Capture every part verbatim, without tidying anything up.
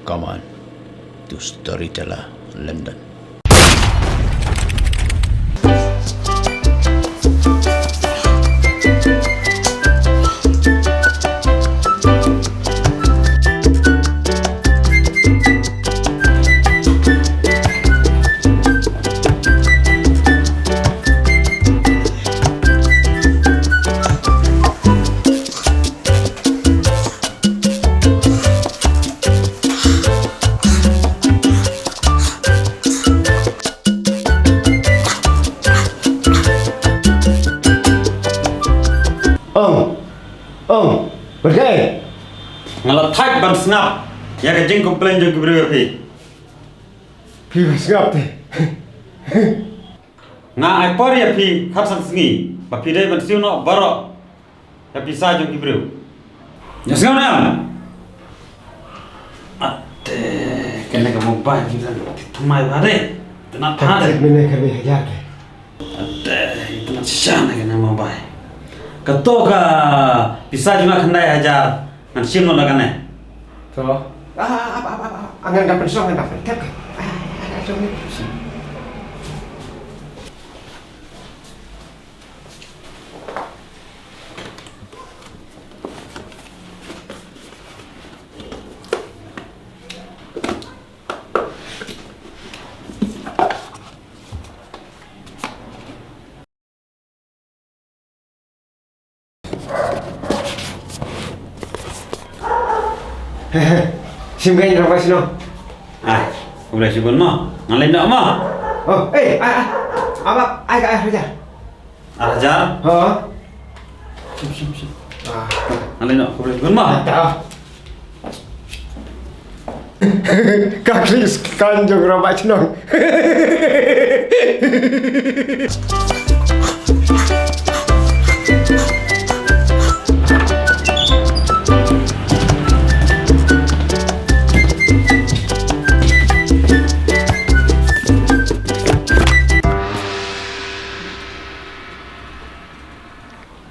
Come on to Storyteller London. Ong, ong, pyrthei. Nga la thait ban sngap ïa ka jingcomplain jong ki briew ïa phi. Phi ba sngap te. Nga ai por ïa phi khatsan sngi ba phi dei ban siew noh baroh ïa pisa jong ki briew. Ïa sngap ne em? Ate, kane ka mobile ni kan thymmai bha de. Tynat bha de. Kane kane hajar de. Ate, tynat shisha na kane mobile. Kato ka pisa jong nga khyndai hajar. Ngan shim noh na kane. To. Ah, ah, ah, ah, ah, ah, ngan, ngan pynshong, ngan pynthep. Ah, ah, ah, ah, ah. Shim kein, Rangbah Shnong. Ai, khublei shibun mo. Ngan leit noh mo. Oh, eh, ai, ai. Aba, ai, ai, hajar. Ar hajar? Ha? Shim, shim, shim. Ah. Ngan leit noh, khublei shibun mo. Ah, ta. Ka klis kan jong Rangbah Shnong.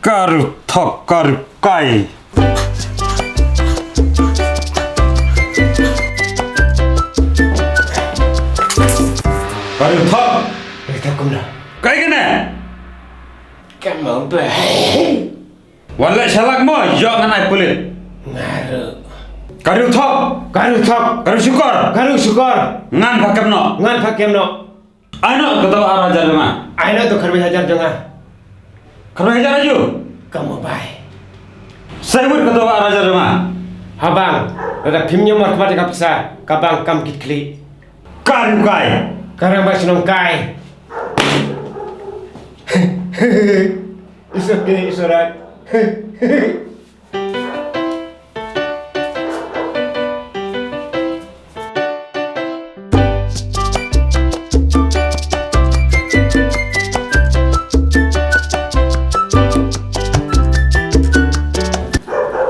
Ka riewthok, ka riewkai. Ka riewthok. Riewthok kumno? Kai kane. Ka mobile. Wat leh shalak mo, ïoh ngan ai pulit. Nga ruh. Ka riewthok. Ka riewthok. Ka riewshukor. Ka riewshukor. Ngan pha kem noh. Ngan pha kem noh. Ai noh kato ar hajar jong nga. Ai noh to khatwei hajar jong nga. Khatwei hajar aïu? Ka mobile. Sa ai wut kato ar hajar jong nga. Haba, lada phim ñiew markhmat ïa ka pisa, ka bank kam kit khlieh. Ka riewkai. Ka Rangbah Shnong kai. It's okay, it's alright.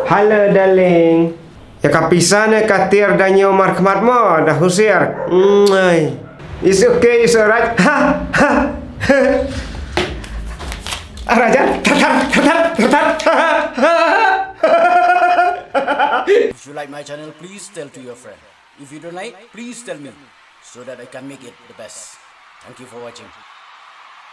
Hello, darling. Ïa ka pisa ne ka tiar da ñiew markhmat mo, da husiar. Mwai. It's okay, it's alright. Ha, ha, ha. Ar hajar, thar, thar, thar, thar, thar. If you like my channel, please tell to your friend. If you don't like, please tell me so that I can make it the best. Thank you for watching.